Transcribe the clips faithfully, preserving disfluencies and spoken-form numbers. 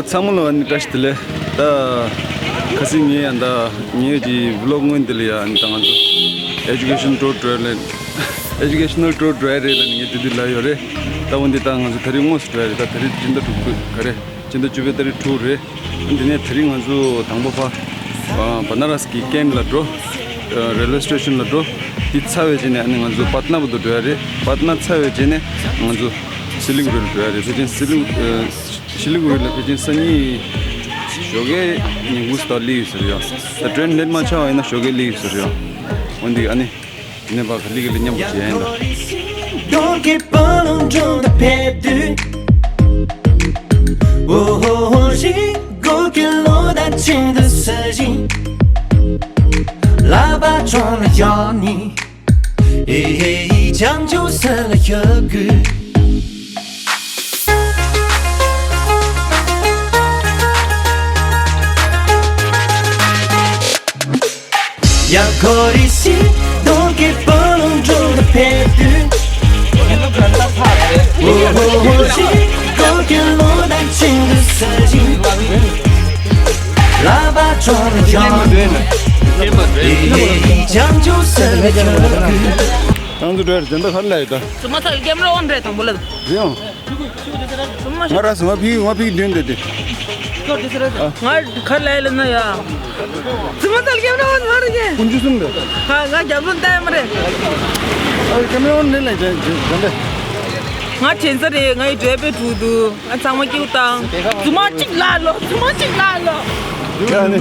ཚང་མ་ལ་ཨ་ནི་བཀྲ་ཤིས་བདེ་ལེགས། ད་ཁ་སང་ངས་ཡང་ད་ངའི་གི་བི་ལོག་སྔོན་དེ་ལ་ཡང་ཨ་ནི་ད་ང་ཚོ་ཨེ་ཇུ་ཀེ་ཤན་ཊུར་འགྲོ་ཡ་ལ་ཨེ་ཇུ་ཀེ་ཤ་ནལ་ཊུར་འགྲོ་ཡ་རེད་ལབ་ནས་ངས་དེ་དུས་ལབ་ཡོད་རེད། ད་འོན་ཏེ་ད་ང་ཚོ་ད་རེས་དངོས་སུ་འགྲོ་ཡ་རེད། ད་ད་རེས་སྤྱི་ཟླ་དྲུག་པའི་ག་རེ། སྤྱི་ཟླ་བཅུ་པའི་ཏ་རིག་དྲུག་རེད། འདི་ནས་དེ་རིང་ང་ཚོ་དང་པོ་ཕ་ཨ་བ་ན་ར་སི་གི་ཀེན་ལ་འགྲོ། ཨ་རེལ་ཝེ་སི་ཊེ་ཤན་ལ་འགྲོ། འདི་ཚར་བའི་རྗེས་ནས་ཨ་ནི་ང་ཚོ་པད་ན་བར་དུ་འགྲོ་ཡ་རེད། པད་ན་ཚར་བའི་རྗེས་ནས་ང་ཚོ་སི་ལི་གུ་རི་ལ་འགྲོ་ཡ་རེད། ཕལ་ཆེར་སི་ལི་ཨ་སི་ལི་གུ་རི་ལ་ཕལ་ཆེར་སང་ཉིན་ཞོགས་ཀའི་ཉིན་གུང་སྟབས་སླེབས་ཡོད་ཟེར་ཡ། ད་ཊེན་ལེཊ་མ་ཆགས་པ་ཡིན་ན་ཞོགས་ཀའི་སླེབས་ཡོད་ཟེར་ཡ། འོན་ཏེ་ཨ་ནི། ནས་པ་ག་ལི་ག་ལི་མཉམ་པོ་བྱས་ཡིན་ད། གདོང་གི་པང་ལུང་དྲུང་དུ་ཕེབས་དུས། འོ་ཧོ་ཧོ་ཞིག་སྒོ་གི་ལོ་ཟླ་ཆེན་དུ་ས་ཞིང་། ལག་པ་གྲོང་ལ་ཡོད་ནི། ཨེ་ཧེ་ཨི་བྱང་ཆུབ་ས་ལ་ཡོད་དགོས། ཡ་གོ་རི་སི་དོ་གེ་པ་ལོང་འགྲོ་ལ་ཕེབས་དུས། འོ་ཧོ་ཧོ་ཞིག་གོ་གེ་ལོ་དང་ཆིང་དུ་ས་ཞིང་། ལ་བ་ཆོ་ལ་ཡོང་། ཡི་ཡི་ཡི་བྱང་ཆུབ་ས་ལ་ཡོང་། ཁྱང་ཚོ་འགྲོ་ཡར་འཛིན་གྲྭ་ག་རེ་ལ་ཡོད་ད། ཙུ་མ་ཚ་ཀེམ་ར་ཨོན་རེད་དང་པོ་ལ། རེད་ཡང་། ང་ར་སུ་མ་ཕིག་ང་ཕིག་མདུན་དེ་དེ། ང་ག་ལ་ལ་ན་ཡ། ཙུ་མ་ཚ་ཀེམ་ར་ཨོན་མ་རེད་ཀྱེ། ཀུན་ཇུ་སུམ་རེད། ཧ་ང་རྒྱབ་ལོན་ལྟ་ཡ་མ་རེད། ཨ་ཀེམ་ར་ཨོན་ལེན་ལ་ཇན་ཇན་དེ། ང་ཆེན་ས་རེད། ང་ཡི་འབྲས་པའི་དྲུག་ཏུ་ང་ཚང་མ་སྐྱིད་དང་། ཙུ་མ་གཅིག་ལ་ལོ། ཙུ་མ་གཅིག་ལ་ལོ། ཡ་ནི།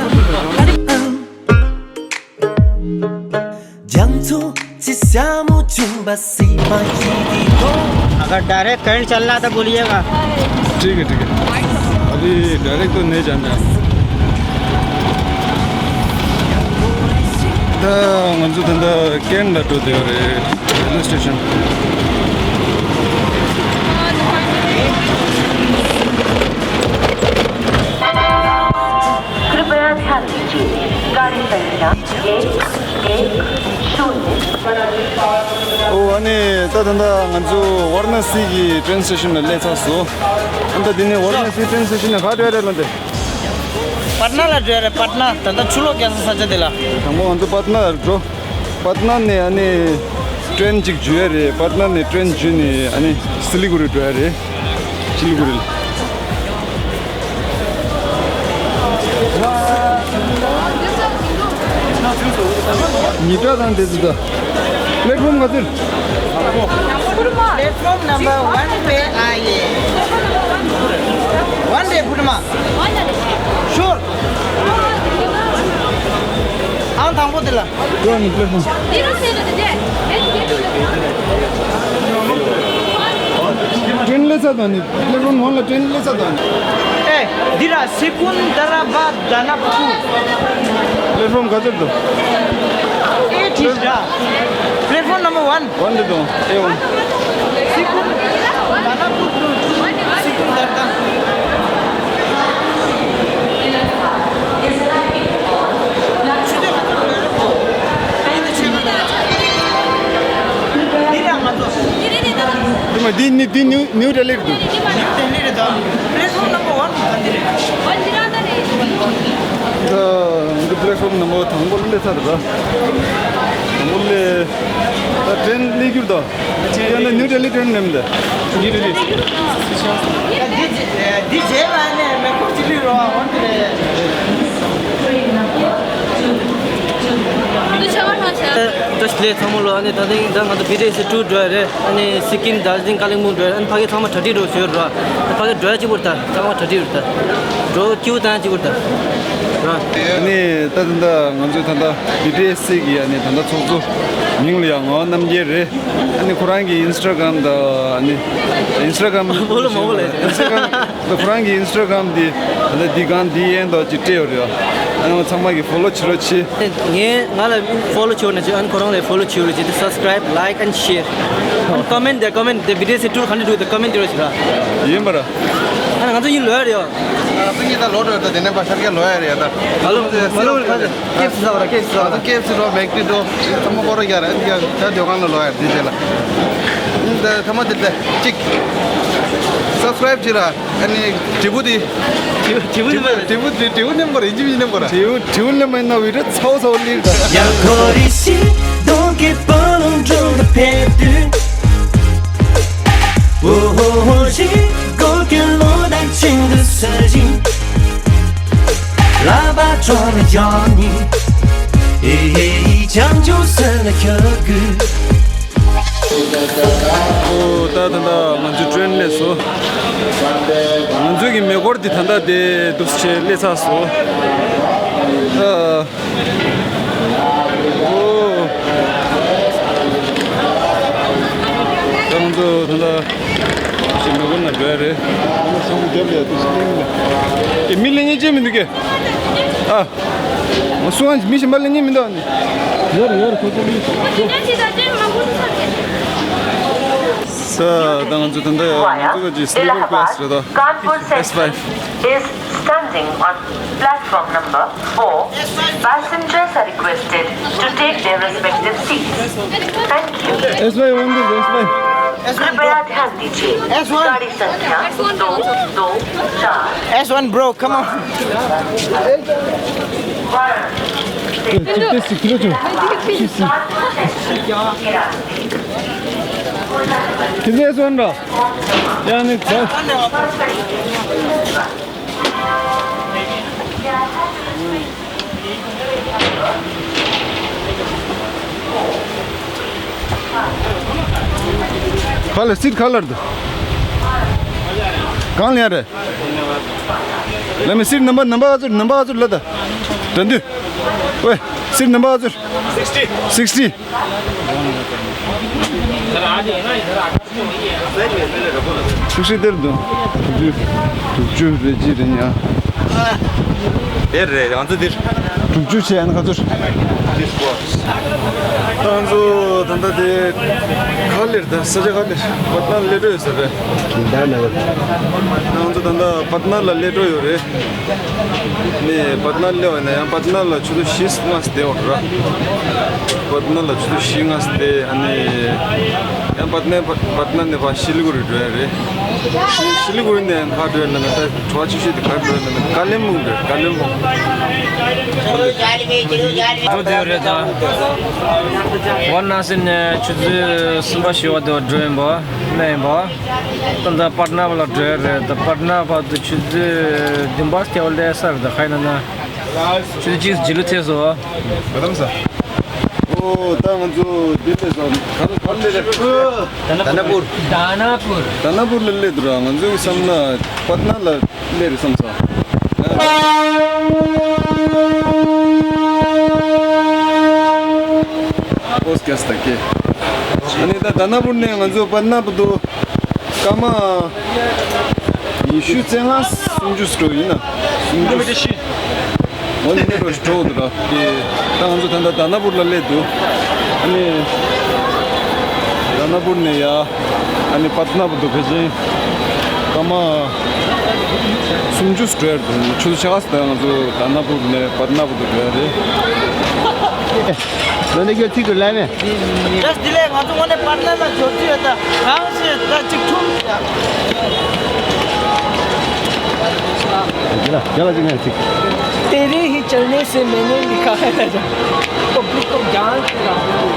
जंगचू से श्यामू चुम्बा सी माही दी हो। अगर डायरेक्ट करंट चलना तो बोलिएगा। ठीक है, ठीक है। अभी डायरेक्ट तो नहीं जाना है। ད་ང་ཚོ་ད་ལྟ་ཀེན་ལ་འགྲོ་བསྡད་ཡོད་རེད། རེལ་ཝེ་སི་ཊེ་ཤན། कृपया ध्यान दीजिए, गाड़ी संख्या एक एक शून्य। ཨོ་ཨ་ནི་ད་ད་ད་ང་ཚོ་ཝར་ན་སི་གི་ཊེན་སི་ཊེ་ཤན་ལ་སླེབས་ཚར་སོང་། ཨ་ད་འདི་ནས་ཝར་ན་སི་ཊེན་སི་ཊེ་ཤན་ལ་ག་འགྲོ་ཡ་རེད་ལོ་འདི། པད་ན་ལ་འགྲོ་ཡ་རེད། པད་ན་ད་ལྟ་ཆུ་ལོག་རྒྱག་ས་ས་ཆ་འདི་ལ། དང་པོ་ང་ཚོ་པད་ན་ལ་འགྲོ། པད་ན་ནས་ཨ་ནི་ཊེན་གཅིག་འཇུ་ཡ་རེད། པད་ན་ནས་ཊེན་འཇུས་ནས་ཨ་ནི་སི་ལི་གུ་རི་འགྲོ་ཡ་རེད། སི་ལི་གུ་རི་ལ། ཉི་གྲགས་དང་འདྲེས་སུ་ད། प्लेटफॉर्म कति? प्लेटफॉर्म नंबर वन पे आइए। वन पे पुटमा। श्योर। आं थांबो दिला। One platform. ट्रेन ले सा दानी। प्लेटफॉर्म वन ला ट्रेन ले सा दानी। ए, दिरा सिकुंदराबाद दानापुर। प्लेटफॉर्म कति तो? It is the platform number one. One दे दो। A one. सिकुंदराबाद दानापुर। सिकुंदराबाद। དེ་མ་འདི་ནི་འདི་ནིའུ་ནིའུ་ཌེ་ལི་རེད་འདུག་ད་འདི་པླེ་ཊི་ཕོམ་ནམ་བར་ཝན་དང་འདི་རེད། པླེ་ཊི་ཕོམ་ནམ་བར་ཝན་ལ་སླེབས་ཚར་འདུག་དང་པོ་སླེབས། ད་ཊེན་སླེབས་རྒྱུ་རེད་ད། ཡང་ན་ནིའུ་ཌེ་ལི་ཊེན་ནམ་ད། ནིའུ་ཌེ་ལི། འདི་རྗེས་མ་ནས་མེ་འཁོར་གཅིག་ལུས་རོགས་ཨ་འོན་ཏེ། བཀྲ་ཤིས་བདེ་ལེགས་ཚང་མ་ལོ། ཨ་ནི་ད་ཐེངས་ད་ང་ཚོ་བི་ཊི་ཨེ་སི་ཊུར་འགྲོ་ཡ་རེད། ཨ་ནི་སི་ཀིམ་དར་ཇི་ལིང་ཀ་ལིང་པོང་འགྲོ་ཡ་རེད། ཨ་ནི་ཕ་གི་ཚང་མ་གྲ་སྒྲིག་འགྲོ་ཞུ་ཡ་རེད། ཕ་གི་འགྲོ་ཡ་གཅིག་པུ་རེད་ད། ཚང་མ་གྲ་སྒྲིག་རེད་ད། འགྲོ་སྐྱིད་པོ་བཏང་ཡ་གཅིག་པུ་རེད་ད། ཨ་ནི་ད་ད་ད་ང་ཚོ་ད་ད་བི་ཊི་ཨེ་སི་གི་ཨ་ནི་ད་ད་ཚོགས་གཙོ་མིང་ལ་ཡ་ངག་དབང་རྣམ་རྒྱལ་རེད། ཨ་ནི་ཁོ་རང་གི་ཨིན་སི་ཊ་གྷ་རམ་ད་ཨ་ནི་ཨིན་སི་ཊ་གྷ་རམ་མོ་ལོ་མོ་ལོ་ཨིན་སི་ཊ་གྷ་རམ། ད་ཁོ་རང་གི་ཨིན་སི་ཊ་གྷ་རམ་འདི་ད་ལྟ་འདི་སྒང་འདི་ཡན་དུ་ཅིག་སྤྲད་ཡོད་རེད། ཨ་ནི་ཚང་མ་གིས་ཕོ་ལོ་བྱེད་རོགས་བྱེད། ངས་ང་ལ་ཕོ་ལོ་བྱེད་ན་ཅིག་ཨ་ནི་ཁོ་རང་ལ་ཕོ་ལོ་བྱེད་རོགས་བྱེད། དེ་སབ་སི་ཀ་རའིབ་ལའིཀ་ཨེན་ཤེར་ཨ་ནི་ཀོ་མེན་ཊི་དེ་ཀོ་མེན་ཊི་དེ་བི་ཌི་ཨེ་སི་ཊུར་ག་འདྲ་འདུག་དེ་ཀོ་མེན་ཊི་རོགས་བྱེད་ར། ཡིན་པ་ར། ཨ་ནི་ང་ཚོ་ཡིན་ལོས་རེད་ཡོ། ང་ཚོ་གཉིས་ད་ལོ་འགྲོ་ད་དེ་ནས་པ་ཤར་རྒྱག་ལོས་རེད་ཡ་ད། ཨ་ལོ་མ་ལོ་མ་ལོ་ཁ་ཅིག་ཀེ་ཨེཕ་སི་ཟ་བ་ར། ཀེ་ཨེཕ་སི་ཟ་བ་ར། ཀེ་ཨེཕ་སི་འགྲོ། མེག་ཌི་འགྲོ། ཚང་མ་སྐོར་ར་རྒྱག་ར། ཨ་ནི་ཡ་ད་སྡོད་ཁང་ལ་ལོག་ཡ་འདི་རྗེས་ལ། ཨ་ནི་ད་ཐ་མ་དེ་ད་གཅིག་སབ་སི་ཀ་རེབ་བྱེད་ར། ཨ་ནི་དྲིལ་བུ་དེ། དྲིལ་བུ་དྲིལ་བུ་དྲིལ་བུ་དྲིལ་བུ་དྲིལ་བུ་མནན་པ་རེད། ཡིན་གཅིག་མིན་གཅིག་མནན་པ་རེད། དྲིལ་བུ་དྲིལ་བུ་མནན་པ་ཡིན་ན་བི་ཌི་ཡོ་ཚ་བོ་ཚ་བོ་སླེབས་ད། ཨོ་ད་ད་ད་ང་ཚོའི་ཊེན་སླེབས་སོང་། ང་ཚོའི་གི་མེ་འཁོར་འདི་ད་ལྟ་དེ་འདུག་སེ་སླེབས་ཚར་སོང་། ཨ། ཨོ། ད་ང་ཚོ་ད་ལྟ་ཅིག་མེ་འཁོར་ནང་འགྲོ་ཡ་རེད། ཨེ་མི་སླེབས་མཁན་ཅིག་མི་འདུག་གས། ཨ། ང་སུ་ཡང་མི་གཞན་པ་སླེབས་མཁན་མི་འདུག་ཨ་ནི། ཡོད་རེད་ཡོད་རེད། ཁོ་ཚོ་མི་ཁོ། ས་ད་ང་ཚོ་ད་ལྟ་ང་ཚོ་ག་ཅིག་སི་ལི་པར་ཀི་ལ་སི་རེད་ད། Kanpur Central is standing on platform number four. Passengers are requested to take their respective seats. Thank you. S five on this, S five. कृपया ध्यान दीजिए। S one। गाड़ी संख्या दो दो चार। S one, bro, come on। Varanasi. ཁྱེད་ཚོ་S one་ར། ཡང་ནི་ད། ག་ལེར་སིཊ་ག་ལེར་འདུག་གང་ལེན་རེད། ལ་མི་སིཊ་ནམ་བར་ནམ་བར་ག་ཚོད་ནམ་བར་ག་ཚོད་ལ་ད། དྲན་དུས། ཝེ། སིཊ་ནམ་བར་ག་ཚོད། sixty. Sixty. Sixty་དེར་འདུག་དྲུག་ཅུ། དྲུག་ཅུ་རེ་གཅིག་རེ་གཉིས། དེ་རེད་ང་ཚོ་འདིར། དྲུག་ཅུ་བྱས་ཡང་ག་ཚོད། ད་ང་ཚོ་ད་ལྟ་དེ་ག་ལེར་ད་ས་ཆ་ག་ལེར་པ་ཏན་ལ་སླེབས་འགྲོ་ཡོད་ས་རེད། ད་ང་ཚོ་ད་ལྟ་པ་ཏན་ལ་སླེབས་འགྲོ་ཡོད་རེད། ནས་པ་ཏན་སླེབས་པ་ཡིན་ན་ཡང་པ་ཏན་ལ་ཆུ་ཚོད་བཞི་ལྔ་བསྡད་འོང་ར། པ་ཏན་ལ་ཆུ་ཚོད་བཞི་ལྔ་བསྡད་ཨ་ནི། ཡང་པ་ཏན་པ་ཏན་ནས་ཕར་ཤི་ལི་གུ་རི་འགྲོ་ཡ་རེད། ཤི་ལི་གུ་རི་ནས་ག་འགྲོ་ཡ་ན་མེད་ད་གྲོགས་ཆེ་ཤོས་དེ་ག་འགྲོ་ཡ་ན་མེད་ཀ་ལེན་མོང་འགྲོ་ཀ་ལེན་མོང་། འགྲོ་བསྡད་ཡོད་རེད་ད། ཝ་ན་སི་ནས་ཆུ་ཚོད་གསུམ་པ་བཞི་པ་དེ་བར་འགྲོ་ཡིན་པ་ལེན་ཡིན་པ། ད་ལྟ་པ་ཏན་ལ་འགྲོ་ཡ་རེད་ད། པ་ཏན་བར་དུ་ཆུ་ཚོད་བདུན་པ་སྐྱེལ་བ་སླེབས་ས་རེད་ད་ཧའི་ན་ན། ཆུ་ཚོད་གཅིག་རྗེས་ལུས་ཐེབས་སོང་། ཨོ་ད་ང་ཚོ་འདི་སླེབས་སོང་། ག་ག་སླེབས་རེད། དཱ་ན་པུར། དཱ་ན་པུར། དཱ་ན་པུར་ལ་སླེབས་འདུག་ར། ང་ཚོའི་བསམ་ན་པ་ཏན་ལ་སླེབས་རེད་བསམ་སོང་། ཨོ་སྐྱ་སྟག་གེ། ཨ་ནི་ད་དཱ་ན་པུར་ནས་ང་ཚོ་པ་ཏན་བར་དུ་སྐར་མ་ཉི་ཤུ་རྩ་ལྔ་སུམ་ཅུ་འགྲོ་ཡིན་ན་སུམ་ཅུ། འོ་ནི་ནི་རོ་ཞིག་འགྲོ་འདུག་ར། དེ་ད་ང་ཚོ་ད་ལྟ་དཱ་ན་པུར་ལ་སླེབས་འདུག་ཨ་ནི་དཱ་ན་པུར་ནས་ཡ་ཨ་ནི་པ་ཏན་བར་དུ་ཕལ་ཆེར་སྐར་མ་སུམ་ཅུ་འགྲོ་ཡ་རེད་འདུག་ཆུ་ཚོད་ཕྱེད་ཀ་ཙམ་ད་ང་ཚོ་དཱ་ན་པུར་ནས་པ་ཏན་བར་དུ་འགྲོ་ཡ་རེད། ལོ་འདི་གའི་ཚིག་ཏུ་ལན་མེད། རེད་དེ་ལས་ང་ཚོ་དངོས་གནས་པ་ཏན་ལ་འབྱོར་རྒྱུ་ཡོད་ད། གང་ཞིག་ད་ཅིག་ཐུམ། རྒྱ་ལ་རྒྱ་ལ་ཅིག་ངས་ཅིག तेरे ही चलने से मैंने लिखा है। पब्लिक को ज्ञान दे रहा हूँ।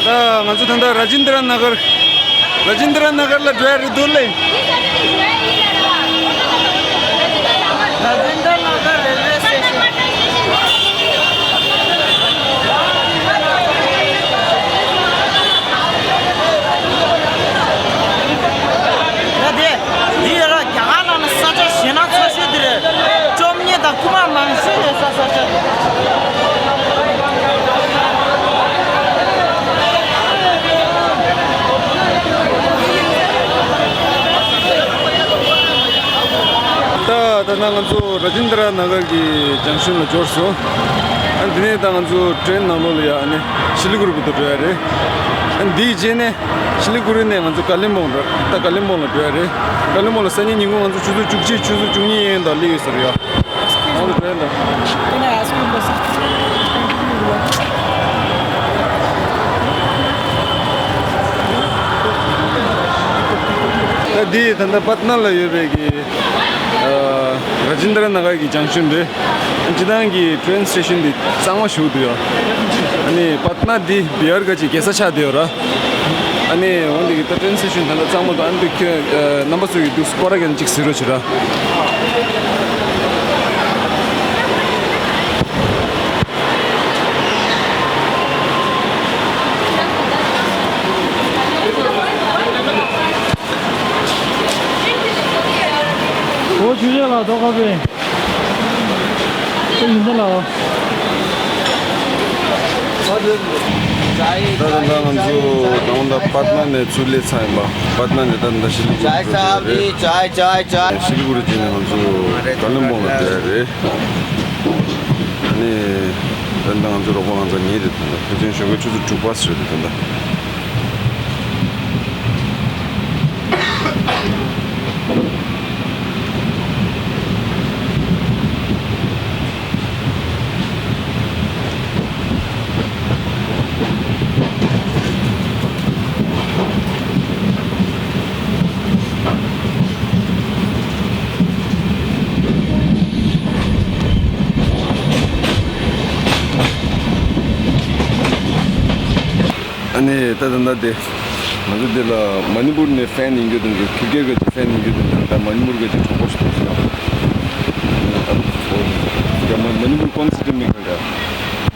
ད་ང་ཚོ་ད་ལྟ་ར་ཇིན་དྲ་ན་གར། ར་ཇིན་དྲ་ན་གར་ལ་འགྲོ་ཡ་རེད་འདུག་ལེ། ར་ཇིན་དྲ་ན་གར་རེལ་ཝེ་སི་ཊེ་ཤན། ད་དེ་འདི་ཡོད་ར། རྒྱ་གར་ནང་ན་ས་ཆ་ཞེད་སྣང་ཚ་ཤོས་འདི་རེད། བཅོ་ལྔ་དང་རྐུན་མ་མང་ཤོས་ཡོད་ས་ས། ད་ལྟ་ང་ཚོ་ར་ཇིན་དྲ་ན་གར་གྱི་ཇང་ཤོན་ལ་འབྱོར་སོང་། ཨ་འདི་ནས་ད་ང་ཚོ་ཊེན་ནང་ལོགས་ལ་ཡ་ཨ་ནི་ཤི་ལི་གུ་རི་བར་དུ་འགྲོ་ཡ་རེད། ཨ་འདིའི་རྗེས་ནས་ཤི་ལི་གུ་རི་ནས་ང་ཚོ་ཀ་ལིམ་པོང་འགྲོ། ད་ཀ་ལིམ་པོང་ལ་འགྲོ་ཡ་རེད། ཀ་ལིམ་པོང་ལ་སང་ཉིན་ཉིན་གུང་ང་ཚོ་ཆུ་ཚོད་བཅུ་གཅིག་ཆུ་ཚོད་བཅུ་གཉིས་ཡན་དང་སླེབས་ཡོད་ས་རེད་ཡ། ང་ཚོ་འགྲོ་ཡ་ད། ད་འདི་ད་ལྟ་པད་ན་ལ་ཡོད་པའི་གི་ཨ་ར་ཇིན་དྲ་ན་གར་གྱི་ཇང་ཤོན་རེད། སྤྱིར་བཏང་གི་ཊེན་སི་ཊེ་ཤོན་འདི་གཙང་མ་ཞིག་འདུག་ཡ། ཨ་ནི་པད་ན་འདི་བི་ཧར་ག་ཅིག་རྒྱལ་ས་ཆགས་བསྡད་ཡོད་ར། ཨ་ནི་འོན་ཏེ་གི་ད་ཊེན་སི་ཊེ་ཤོན་ད་ལྟ་གཙང་མ་འདུག་ཨ་ནི་འདི་ཁྱོད་ཨ་རྣམ་པ་ཚོ་གི་འདུག་སྐོར་ར་གན་ཅིག་གཟིགས་རོགས་བྱེད་ར། ཨོ་ཆུ་ཆེ་ལ་དོ་ཁ་པེ། ཨེ་ཡིན་ད་ལ། ད་ད་ད་ང་ཚོ་ད་ད་པད་ན་ནས་ཚུར་སླེབས་ཚར་ཡིན་པ། པད་ན་ནས་ད་ད་ཤི་ལི་གུ་རི་འགྲོ་རེད། ཤི་ལི་གུ་རི་བྱས་ནས་ང་ཚོ་ཀ་ལིམ་པོང་ལ་འགྲོ་ཡ་རེད། ནས་ད་ད་ང་ཚོ་རོགས་པ་ང་ཚོ་ཉེ་རེད། ད་ད་ཕལ་ཆེར་ཞོགས་ཀའི་ཆུ་ཚོད་དྲུག་པ་ཟེར་རེད་ད་ད། ཨ་ནི་ད་ད་ད་དེ། ང་ཚོ་འདི་ལ་མ་ནི་པུར་ནས་ཕེན་ཡིན་རྒྱུ་དང་གི་ཁིར་ཀེར་ག་ཅིག་ཕེན་ཡིན་རྒྱུ་དང་ད་མ་ནི་པུར་ག་ཅིག་གྲོགས་པོ་ཞིག་འདུག་ཟེར། ཨ་ཨོ། ཡ་མ་མ་ནི་པུར་ཀོན་སི་ཊི་མི་ག་ག་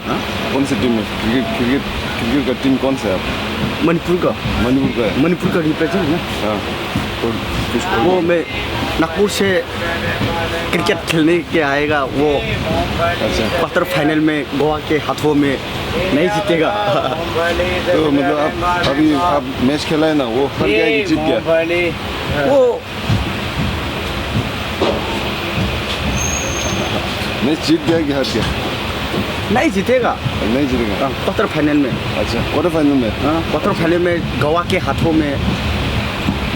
ཧ། ཀོན་སི་ཊི་མི་ཁིར་ཀེར་ཁིར་ཀེར་ཁིར་ཀེར་ག་ཊིམ་ཀོན་སི། མ་ནི་པུར་ག་མ་ནི་པུར་ག་མ་ནི་པུར་ག་རི་པི་རེ་ཛེན་ཊི་ན། ཨ། वो मैं नागपुर से क्रिकेट खेलने के आएगा वो। अच्छा। क्वार्टर फाइनल में गोवा के हाथों में नहीं जीतेगा। तो मतलब आप अभी आप मैच खेला है ना, वो हार गया कि जीत गया? वो मैच जीत गया कि हार गया? नहीं जीतेगा। नहीं जीतेगा। हाँ, क्वार्टर फाइनल में। अच्छा, क्वार्टर फाइनल में। हाँ, क्वार्टर फाइनल में गोवा के हाथों में।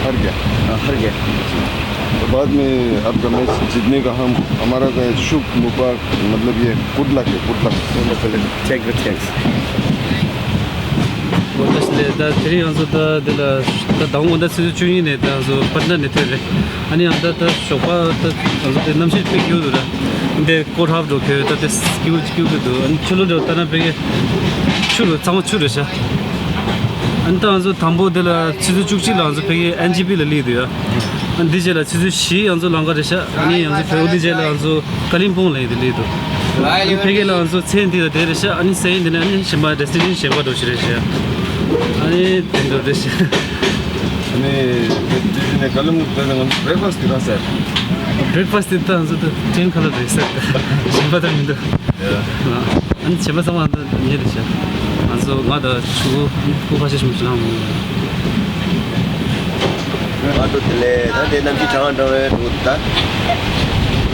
हार गया। हाँ, हार गया। तो बाद में आपका मैच जीतने का हम हमारा का शुभ मुबारक, मतलब ये गुड लक है, good luck. Thank you, thanks. ད་དེ་རིང་ང་ཚོ་ད་འདི་ལ་ད་ཟླ་བ་སྔོན་ཟླ་ཚེས་བཅུ་གཉིས་ནས་ད་ང་ཚོ་པ་ཊ་ན་ནས་ཐོན་རེད། ཨ་ནི་ཡང་ད་ད་ཞོགས་པ་ད་ང་ཚོ་དེ་གནམ་གཤིས་དཔེ་སྐྱིད་འདུག་ར། འདི་ཀོ་ཊ་ཧབ་འགྲོ་གི་ད་དེ་སྐྱིད་སྐྱིད་གི་འདུག་ཨ་ནི་ཆུ་ལོག་འགྲོ་ད་ན་དཔེ་ཆུ་རུ་ཚང་མ་ཆུ་རུ་ཤ། ཨ་ནི་ད་ང་ཚོ་དང་པོ་འདི་ལ་ཆུ་ཚོད་བཅུ་གཅིག་ལ་ང་ཚོ་ཕ་གི་ཨེན་ཇི་པི་ལ་སླེབས་འདུག་ཡ། ཨ་ནི་འདི་རྗེས་ལ་ཆུ་ཚོད་བཞི་ང་ཚོ་ལམ་ཁ་རེད་ཤག་ཨ་ནི་ང་ཚོ་བོད་འདི་རྗེས་ལ་ང་ཚོ་ཀ་ལིམ་པོང་ལ་ཡིན་དུ་སླེབས་འདུག་ཨ་ནི་ཕ་གི་ལ་ང་ཚོ་མཚན་འདི་ལ་བསྡད་རེད་ཤག་ཨ་ནི་སང་ཉིན་འདི་ནས་ཨ་ནི་གཞན་པ་ཌེ་སི་ཊི་ནེ་ཤན་གཞན་པ་འགྲོ་ཤི་རེད་ཤག་ཨ་ནི་དེ་འདྲ་རེད་ཤག་ཨ་ནི་འདི་འདི་ནས་ཀ་ལིམ་པོང་ལ་ང་ཚོ་བྷི་རེག་ཕ་སི་འདི་ག་ཟ། བྷི་རེག་ཕ་སི་འདི་ད་ང་ཚོ་ད་ཊེན་ཁ་ལར་རེད་ཤག་གཞན་པ་ད་མི་འདུག་ཨ་ནི་བྱེ་མ་ཚང་མ་འདི་ཉེ་རེད་ཤག་ང་ཚོ་ང་དང་ཕྲུ་གུ་སྐུ་ཁ་ཤས་ཤིག་མ་ཞིག་ལངས་མོད། ང་ཚོ་དེ་ལས་ད་དེ་གནམ་གཤིས་གྲང་གྲང་རེད་འདུག་ད།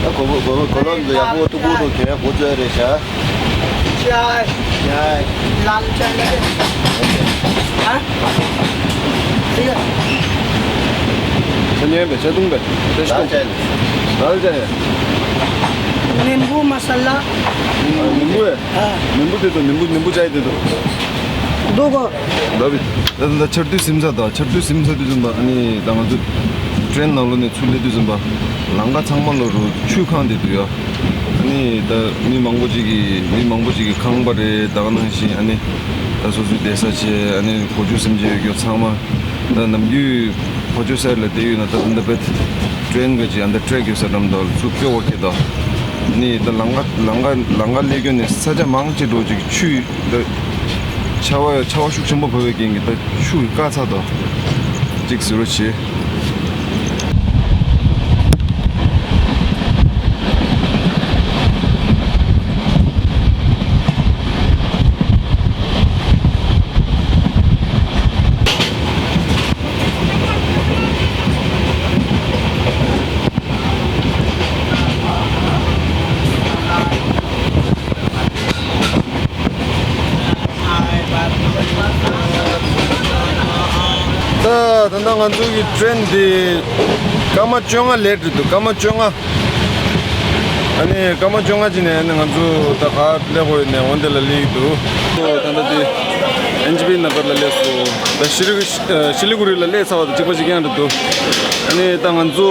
ད་གོ་གོ་གོ་ལོག་འདི་ཡག་པོ་སྟུག་པོ་འདུག་ཁྱེད་རང་གོ་ཚོད་རེད་ཤག चाय। लाल चाय लगे। हाँ? ठीक है। चलिए बे, चल तुम बे। दाल चाय। दाल चाय है। नींबू मसाला। नींबू है? हाँ। नींबू दे दो, नींबू, नींबू चाय दे दो। दो को। ད་ད་ད་ཆར་དུས་ཟིན་ཚར་དང་། ཆར་དུས་ཟིན་ཚར་དུས་ཙམ་པ་ཨ་ནི་ད་ང་ཚོ་ཊེན་ནང་ལོགས་ནས་ཚུར་སླེབས་དུས་ཙམ་པ་ལམ་ཁ་ཚང་མ་ལ་རུ་ཆུས་ཁེངས་བསྡད་འདུག་ཡ། ཨ་ནི་ད་མི་མང་པོ་ཅིག་གིས་མི་མང་པོ་ཅིག་གིས་ཁང་པ་རེད། ད་ག་ནང་བཞིན་ཨ་ནི་ད་སོ་སོའི་བསྡད་ས་བྱས། ཨ་ནི་གོ་ཆུ་སེམས་ཅན་ཡོད་རྒྱུ་ཚང་མ་ད་ནམ་རྒྱུན་གོ་ཆུ་སེར་ལ་བསྡད་ཡོད་ན་ད་ད་ད་པད་ཊེན་ག་ཅིག་ཨ་ད་ཊེག་ཡོད་ས་འགྲམ་དུ་ཚུར་སྐྱོ་བ་སྐྱེ་དོ། ཨ་ནི་ད་ལམ་ཁ་ལམ་ཁ་ལམ་ཁ་སླེབས་རྒྱུ་ནས་ས་ཆ་མང་ཆེ་འགྲོ་ཅིག་ཆུས། ད་ཆར་པ་ཆར་པ་ཤུགས་ཆེན་པོ་བབས་པའི་རྐྱེན་གྱིས་ད་ཆུ་བཀག་ཚར་དོ། གཅིག་ཟེར་རོ་བྱེད། ད་ལྟ་ང་ཚོ་གི་ཊེན་འདི་སྐར་མ་བཅོ་ལྔ་ལེཊ་རེད་འདུག་སྐར་མ་བཅོ་ལྔ། ཨ་ནི་སྐར་མ་བཅོ་ལྔ་ཅིག་ནས་ཨ་ནི་ང་ཚོ་ད་ག་སླེབས་དགོས་ཡོད་ནས་འོན་ཏེ་ལ་སླེབས་ཀྱི་འདུག་ད་ལྟ་འདི་ཨེན་ཇི་པི་ནགར་ལ་སླེབས་སོང་། ད་ཤི་ལི་ཤི་ལི་གུ་རི་ལ་སླེབས་ཚར་བ་དང་གཅིག་པ་ཞིག་ཀྱང་རེད་འདུག་ཨ་ནི་ད་ང་ཚོ་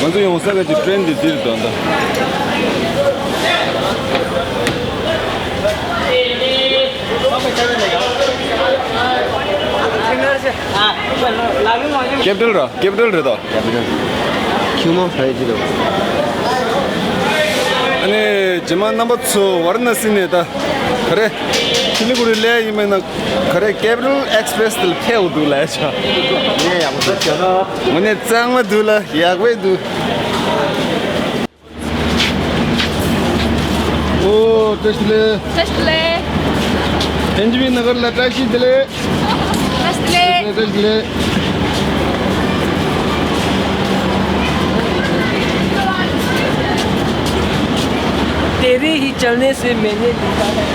ང་ཚོ་ཡོང་ས་ག་ཅིག་ཊེན་འདི་འདིར་འདུག་ད། ཀེ་པི་ཊལ་ར། ཀེ་པི་ཊལ་རེད་དོ། ཁྱིམ་མ་ཧྲ་ཡི་ཅི་རེད། ཨ་ནི་རྗེས་མ་རྣམ་པ་ཚོ་ཝཱ་ར་ཎ་སི་ནས་ད་ག་རེ་ཤི་ལི་གུ་རི་ལ་ཡིན་མིན་ན་ག་རེ་ཀེ་པི་ཊལ་ཨེག་སི་པི་རེ་སི་དེ་ལ་ཕེབས་འདུག་ལབ་ཤག་ངས་ཡག་པོ་ཞིག་བྱས་ན། ངོ་ནས་གཙང་མ་འདུག་ལ་ཡག་པོ་འདུག་ཨོ། བཀྲ་ཤིས་བདེ་ལེགས། བཀྲ་ཤིས་བདེ་ལེགས། ཨེན་ཇི་པི་ནགར་ལ་བཀྲ་ཤིས་བདེ་ལེགས། བཀྲ་ཤིས་བདེ་ལེགས། བཀྲ་ཤིས་བདེ་ལེགས། तेरे ही चलने से मैंने लिखा है।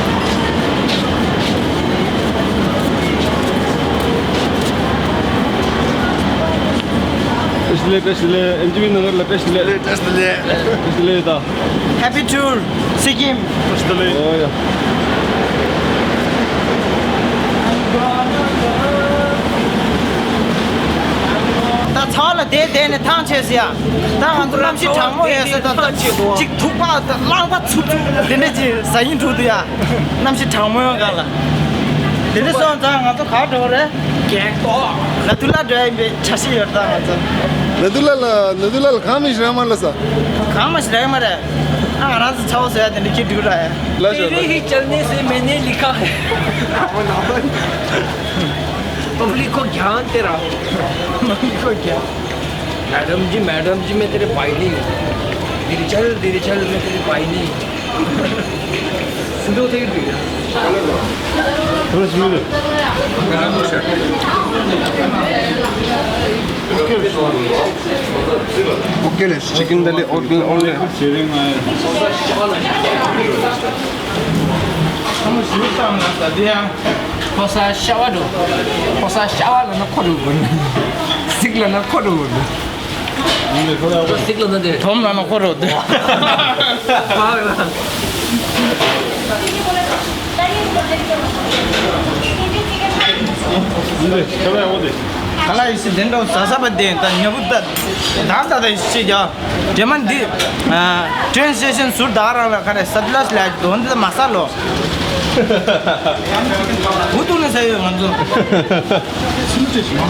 བཀྲ་ཤིས་བདེ་ལེགས། བཀྲ་ཤིས་བདེ་ལེགས། ཨེན་ཇི་པི་ནགར་ལ་བཀྲ་ཤིས་བདེ་ལེགས། བཀྲ་ཤིས་བདེ་ལེགས། བཀྲ་ཤིས་བདེ་ལེགས་ད། Happy tour, Sikkim. ཨོ་ཡ། ད་ཚ་བ་ལ་བསྡད་བསྡད་ནས་ཐང་ཆད་ཟེར་ཡ། ད་ང་ཚོ་གནམ་གཤིས་གྲང་མོ་ཡོད་ཟེར། ད་ད་ཅིག་ཐུག་པ་ད་རླངས་པ་འཚུབ་འཚུབ་དེ་འདྲ་ཅིག་ཟ་ཡིན་འགྲོ་འདུག་ཡ། གནམ་གཤིས་གྲང་མོ་ཡོད་ག་ལ། དེ་འདྲ་སོང་ཙང་ང་ཚོ་ག་འགྲོ་རེད། རྒྱལ་ཏོ། ནཱ་ཐུ་ལ་འགྲོ་ཡ་ཡིན་པའི་འཆར་གཞི་ཡོད་ད་ང་ཚོ། ནཱ་ཐུ་ལ་ལ་ནཱ་ཐུ་ལ་ལ་གང་མི་ཞིག་རང་མ་ལ་ས། གང་མ་ཞིག་རང་མ་རེད། ཨ་ང་རང་ཚོ་ཚ་བོ་ཟེར་ཡ་དེ་འདྲ་ཁྱི་འདུག་ར་ཡ། ལ་ཞོ། तेरे ही चलने से मैंने लिखा है। पब्लिक को ज्ञान तेरा। पब्लिक को ज्ञान। मैडम जी, मैडम जी, मैं तेरे भाई नहीं हूँ। धीरे चल, धीरे चल, मैं तेरे भाई नहीं हूँ। सुनो, तेरी भैया। थोड़ा सुनो। ओके, चिकन दली और, और। ཕོ་ས་ཤ་བ་འགྲོ། ཕོ་ས་ཤ་བ་ལ་ན་ཁོ་རུ་བུན། སིག་ལ་ན་ཁོ་རུ་བུན། སིག་ལ་ན་དེ། དོམ་ལ་ན་ཁོ་རུ་དེ། ཁ་ལག་ཡིན་སྲིད་དེ་འདྲ་ཟ་ས་པ་དེ་ད་ཉོ་བུ་ད་ད་ད་ད་ཡིན་སྲིད་ཀྱང་། རྗེས་མ་འདི། ཨ། ཊེན་སི་ཊེ་ཤན་ཟུར་དག་རང་ལ་ཁ་རེ་སད་ལ་སི་ལ་དོན་འདི་མ་ས་ལོ། འུ་ཐུག་ནས་ས་ཡོད་ང་ཚོ།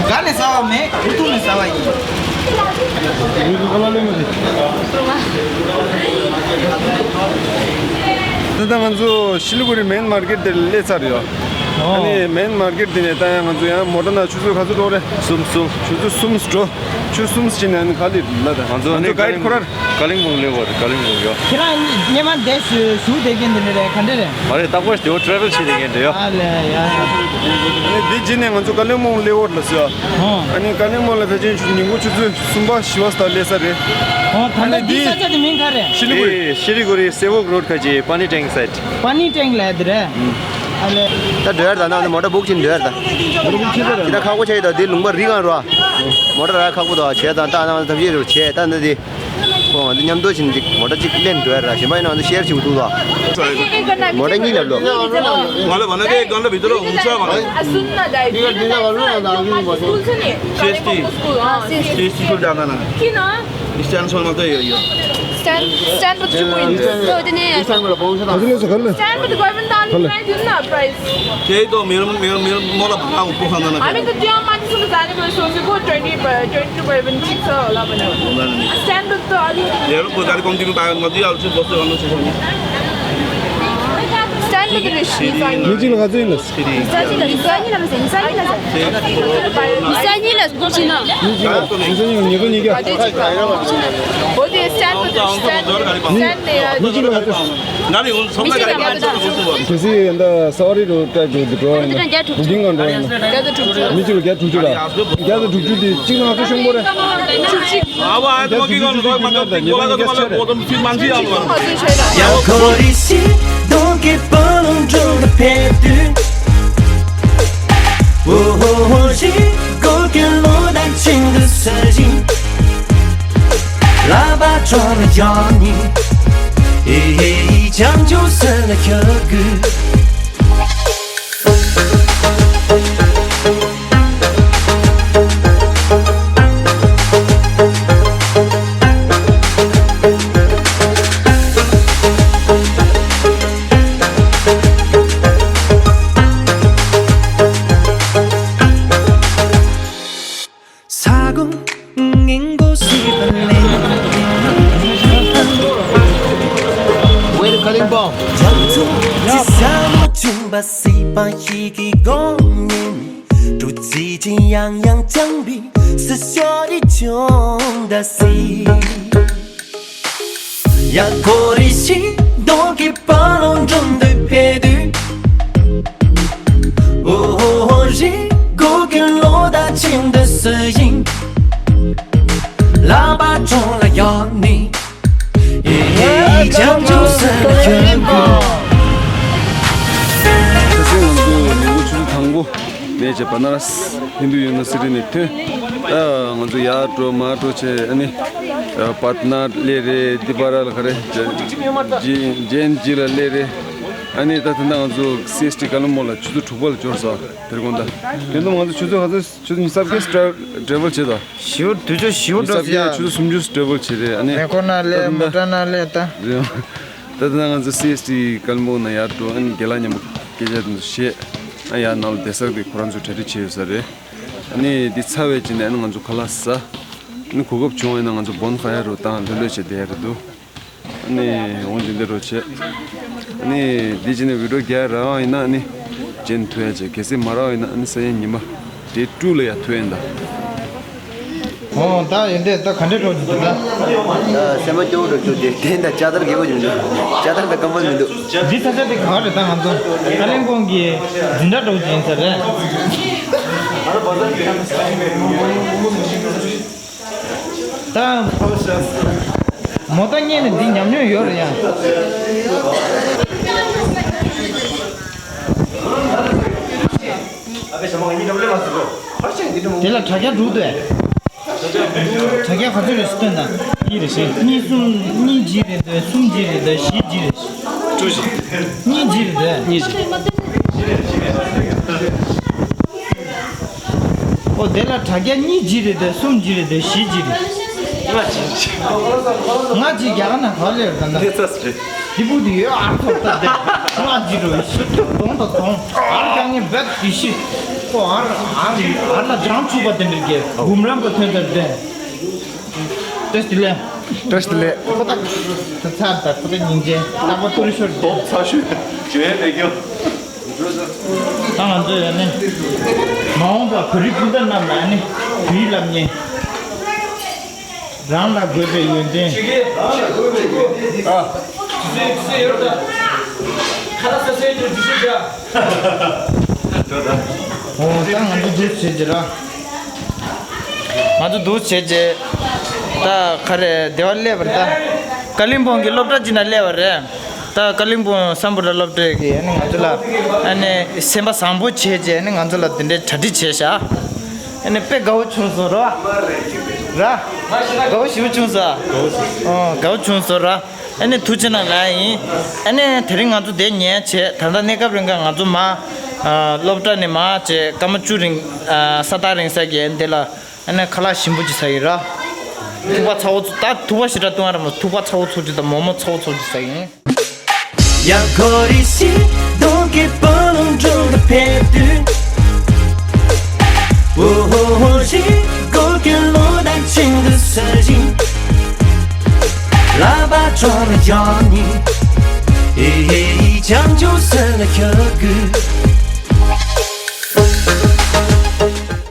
ག་ནས་ས་བ་མེད། འུ་ཐུག་ནས་ས་བ་ཡིན། ད་ལྟ་ང་ཚོ་ཤི་ལི་གུ་རི་མེན་མར་ཀེ་ཊི་དེ་སླེབས་ཚར་ཡོད། ཨ་ནི་མེན་མར་ཀེ་ཊི་དེ་ནས་ད་ཡང་ང་ཚོ་ཡང་མོ་ཊ་ནང་ཆུ་ཚོད་ག་ཚོད་འགྲོ་རེད། གསུམ་གསུམ། ཆུ་ཚོད་གསུམ་འགྲོ། ཆུ་གསུམ་ཕྱིན་ནས་ཨ་ནི་ག་ལེར་ལ་ད་ང་ཚོ་ཨ་ནི་ག་ལེར་ཁོ་ར། ཀ་ལིང་པོང་སླེབས་པ་རེད། ཀ་ལིང་པོང་ཡོད། ཁྱེད་རང་སྔོན་མ་འདས་ཞུ་ཞུ་བསྡད་མཁན་དེ་འདྲ་རེད། ག་འདྲ་རེད། མ་རེད། རྟག་པར་དེ་བ་ཊེ་རེ་ཝལ་བྱེད་བསྡད་མཁན་འདྲ་ཡོད། ཨ་ལས་ཡ་ཡ། ཨ་ནི་འདི་རྗེས་ནས་ང་ཚོ་ཀ་ལིང་པོང་སླེབས་པ་རེད་ལ་ཟེར། ཨོ། ཨ་ནི་ཀ་ལིང་པོང་ལ་ཕལ་ཆེར་ཉིན་གུང་ཆུ་ཚོད་གསུམ་པ་བཞི་པ་སྟབས་སླེབས་ས་རེད། ཨོ། ད་ཨ་ནི་ལྟ་འདི་འདི་ས་ཆ་དེ་མིང་ག་རེད། ཤི་ལི་གུ་རི། ཤི་ལི་གུ་རི་སེ་བོག་རོཌ་ཁ་ཅིག་པ་ནི་ཊེང་སའིཊ། པ་ནི་ཊེང་ལ་དེ་རེད། ཨ་ལས། ད་འགྲོ་ཡར་ད་ན་མོ་ཊ་བུག་བྱིན་འགྲོ་ཡར་ད། མོ་ཊ་བུག་བྱེད་ད་ར། ཁྱེད་ད་ཁག་པོ་ཆགས་ཡོད་ད། འདི་ལུང་པ་རི་གང་རོ། མོ་ཊ་ར་ཁག་པོ་དོ་བྱས་ད་ད་ན་ཐབས་ཤེས་རོ་བྱས་ད་ན་འདི། ཁོ་ང་ཚོ་མཉམ་དུ་ཕྱིན་ཅིག་མོ་ཊ་གཅིག་ལེན་འགྲོ་ཡ་ར། གཞན་པ་ཡིན་ན་ང་ཚོ་ཤེར་བྱེད་དགོས་འདུག་ལ། མོ་ཊ་གཉིས་ལབ་ལོ། ང་ལ་བ་ན་ཀེ་གང་ལ་བི་དུ་ལ་འུ་ཚ་མ་ལ། सी S T. C S T school जाना ना। किन? स्ट्यान्ड सोलमा त यो, यो। स्ट्यान्ड, स्ट्यान्ड पत्ता चाहिँ कोही। हो, त्यो नि। Stand price. त्यही त मेरो, मेरो, मेरो, मलाई भाडा पोसाउँदैन फेरि। हामी त त्यहाँ मान्छेसँग जाने भयो, सोचेको ट्वेन्टी, ट्वेन्टी टू भयो भने ठिक छ होला भनेर। हुँदैन नि। स्ट्यान्डर्ड त अलि। हेरौँ, को गाडी कम्तीमा पायो भने म दिइहाल्छु, जस्तो गर्नु छ भने। स्ट्यान्डर्ड त रेस। Music लगाउँछु नि। Music लगाउँछु नि। हो त्यो स्ट्यान्डर्ड त रेस। स्ट्यान्डर्ड त रेस। गाडी हुन्छ, सबलाई गाडी पाइन्छ। Kasi anda sorry ro ta jo dro. Booking on ro. Kya to thuk. Mi chu kya thuk chu la. Kya to thuk chu di ching na to shong bore. Aba ay to ki gon to ma to ti ko la to ma ko to fi man ji a. Ya khori si do ke palon jo de pe tu. Oh oh oh si go ke ཡོང་ནི། ཨེ་ཧེ། བྱང་ཆུབ་སེམས་ལ་ཤར་དགོས། ས་གོ་ངན་གོ་སྲིད་པ་ལས། Where to Kalimpong? རྒྱ་མཚོ་ཇི་ས་མ་བྱུང་བ་སྲིད་པ་ཞིག་གི་སྒོ་ནས། འགྲོ་རྩིས་ཅིག་ཡང་ཡང་བཅངས་པའི་སྲིད་ཞོར་རི་ཆུང་ད་སྲིད། ཡ་གོ་རི་ཤིང་སྡོང་གི་བར་ལོང་འགྲོ་འདོད་ཕེ་དུས། ཨོ་ཧོ་ཧོ་རི་གོ་གི་ལོ་ད་ཆེན་འདི་སུ་ཡིན། ལ་བ་གྲོང་ལ་ཡོང་ནི། ཨེ་ཧེ་ཅང་ཅུང་སུ་ལ་ཡོང་གི། ཁ་སང་ང་ཚོ་ཉིན་གུང་ཆུ་ཚོད་དང་པོ་ནས་བྱས་བ་ན་ར་ཧིན་དུ་ཡུ་ནི་ཝར་སི་ཊི་ནས་ཐོན། ད་ང་ཚོ་ཡར་འགྲོ་མར་འགྲོ་བྱས། ཨ་ནི་པ་ཏ་ན་སླེབས་རེད། དི་པ་ར་ལ་ག་རེ། ཇེ་ཇེ་ཨེན་ཇི་ལ་སླེབས་རེད། ཨ་ནི་ད་ད་ལྟ་ང་ཚོ་སི་ཨེས་ཊི་ཀ་ལིམ་པོང་ལ་ཆུ་ཚོད་དྲུག་པ་ལ་འབྱོར་སོང་། དེར་དགོང་དག་དེ་ཚོ་ང་ཚོ་ཆུ་ཚོད་ག་ཚོད། ཆུ་ཚོད་ཉི་ཤུ་རྩ་བརྒྱད་ཊ་ཊ་རེ་ཝལ་བྱས་ད། ཞེ་པོ་དུས་ཚོད་ཞེ་པོ་ཉི་ཤུ་རྩ་བརྒྱད། འགྲོ་ཡ། ཆུ་ཚོད་སུམ་ཅུ་ཊ་རེ་ཝལ་བྱས་རེད། ཨ་ནི་མེ་འཁོར་ནང་སླེབས། མོ་ཊ་ནང་སླེབས་ད། རེད། ད་ལྟ་ང་ཚོ་སི་ཨེས་ཊི་ཀ་ལིམ་པོང་ནས་ཡར་འགྲོ། ཨ་ནི་རྒན་ལགས་མཉམ་པོ་སྐད་ཆ་དེ་ཚོ་བཤད། ཨ་ཡར་ནང་ལ་བསྡད་ས་དེ་ཁོ་རང་ཚོས་གྲ་སྒྲིག་བྱས་ཡོད་ས་རེད། ཨ་ནི་འདི་ཚར་བའི་རྗེས་ནས་ཨ་ནི་ང་ཚོ་ཁ་ལག་ཟ། ཨ་ནི་གོ་སྐབས་བྱུང་བ་ཡིན་ན་ང་ཚོ་བོན་ཕ་ཡར་རུ་བཏང་ལྷོད་ལྷོད་བྱས་བསྡད་ཡ་རེད་འདུག་ཨ་ནི་འོང་། ཇི་འདྲ་རོ་བྱེད། ཨ་ནི་འདི་བྱས་ནས་བི་ཌིའོ་རྒྱག་རག་ཡིན་ན་ཨ་ནི་རྗེས་ནས་ཐུག་ཡ་བྱེད། གལ་སྲིད་མ་རག་ཡིན་ན་ཨ་ནི་སང་ཉིན་ཉི་མ་དེ་དྲུག་ལ་ཡ་ཐུག་ཡིན་ད། ཨོ་ད་ཡོན་ཏན་ད་ག་འདྲ་འགྲོ་གི་འདུག་ད། ད་སེམས་པ་སྐྱོ་བོ་འགྲོ་བཅུག་སྟེ། དེ་ད་ལྕགས་དར་རྒྱས་པོ་ཅིག་མི་འདུག་ལྕགས་དར་ད་སྐམ་པོ་མི་འདུག་འདི་ས་ཆ་དེ་ག་རེད། ད་ང་ཚོ་ཀ་ལིམ་པོང་གི་འཛིན་གྲྭ་འགྲོ་གི་ཡིན་ས་རེད། ད་མོ་ཊ་ཉལ་ནས་འདི་ཉམས་མྱོང་ཡོད་རེད་ཡ། དེ་ལ་དྲ་རྒྱ་འགྲོ་འདུག་དྲ་རྒྱ་ག་ཚོད་རེད་ཟེར་སྟོན་དང་། གཉིས་རེད་ཤག་གཉིས་གསུམ། གཉིས་གཅིག་རེད་འདུག་གསུམ་གཅིག་རེད་འདུག་བཞི་གཅིག་རེད། བཅུ་བཞི། གཉིས་གཅིག་རེད་འདུག་གཉིས་གཅིག་ཨོ་དེ་ལ་དྲ་རྒྱ་གཉིས་གཅིག་རེད་འདུག་གསུམ་གཅིག་རེད་འདུག་བཞི་གཅིག་རེད། ལྔ་གཅིག་ལྔ་གཅིག་རྒྱ་གར་ནང་ག་ལེར་ད་ལྟ། ལྷེ་ཚ་སི་རེད། འདི་བུ་འདི་ཡོད་ཨར་ཐོབ་ད་དེ། ལྔ་གཅིག་རུ་ཤི་ཐུབ་གདོང་དང་གདོང་། ཨར་རྐྱང་ངན་བེད་དེ་ཤི། ཁོ་ཨར་ཨར་ཨར་ལ་སྦྲང་ཆུ་བ་དེ་འདྲ་གི་འབུམ་རམས་པ་ཐོན་ཚར་དེ། བཀྲ་ཤིས་བདེ་ལེགས། བཀྲ་ཤིས་བདེ་ལེགས། ཁོ་ཐག་ད་ཚར་ད་ཁོ་ཐག་སྙིང་རྗེ། རྟག་པར་ཏུ་རི་ཤོར་དེ། ཚ་ཤོས་བརྗོད་ཡས་མེད་ཀྱང་། ད་ང་ཚོ་ཡ་ནི་མ་འོངས་པ་བོད་རིགས་སྤུན་ཟླ་རྣམས་ལ་ནི་བོད་ཡིག་བསླབ་མཁན། རང་ལ་དགོས་པའི་ཡོན་ཏན། ཨ། འོ་ད་ང་ཚོ་འདུག་བྱེད་ཀྱི་ར། ང་ཚོ་འདུག་བྱེད་ཀྱི། ད་ག་རེ་སྡེ་བ་སླེབས་པ་རེད་ད། ཀ་ལིམ་པོང་གི་སློབ་གྲྭ་གཅིག་ན་སླེབས་པ་རེད། ད་ཀ་ལིམ་པོང་སམ་བྷོ་ཊ་སློབ་གྲྭ་གི་ཨ་ནི་ང་ཚོ་ལ་ཨ་ནི་སེམས་པ་བཟང་པོ་བྱས་བྱས་ཨ་ནི་ང་ཚོ་ལ་དེ་འདྲའི་གྲ་སྒྲིག་བྱས་ཤག་ཨ་ནི་དཔེ་དགའ་བོ་བྱུང་སོང་ར། ར། དགའ་བོ་ཞེ་པོ་བྱུང་སོང་། ཨོ་དགའ་བོ་བྱུང་སོང་ར། ཨ་ནི་ཐུགས་རྗེ་གནང་ལབ་ཡིན། ཨ་ནི་དེ་རིང་ང་ཚོ་འདིར་ཉལ་བྱས་ད་ལྟ་གནས་སྐབས་རིང་ག་ང་ཚོ་མ་ཨ་སློབ་གྲྭ་ནས་མ་བྱས་སྐར་མ་བཅུ་རིང་ཨ་ས་ཐག་རིང་ས་གི་འདི་ལ་ཨ་ནི་ཁ་ལག་ཞིམ་པོ་ཅིག་ཟ་ཡི་ར། ཐུག་པ་ཚ་བོ་ཚ་ད་ཐུག་པ་ཞེ་དྲག་བཏུང་བ་ར་མ། ཐུག་པ་ཚ་བོ་ཚོ་ཅིག་དང་མོག་མོག་ཚ་བོ་ཚོ་ཅིག་ཟ་ཡིན། ཡ་གོ་རི་ཤིང་སྡོང་གི་བར་ལོང་འགྲོ་འདོད་ཕེབས་དུས། ཨོ་ཧོ་ཧོ་ཤིང་སྒོ་ཀྱི་ལོ་ཟླ་ཆེན་དུ་ས་ཞིང་། ལ་བ་གྲོང་ལ་ཡོང་ནི། ཨེ་ཧེ་ཡི་བྱང་ཆུབ་སེམས་ལ་ཤར་དགོས།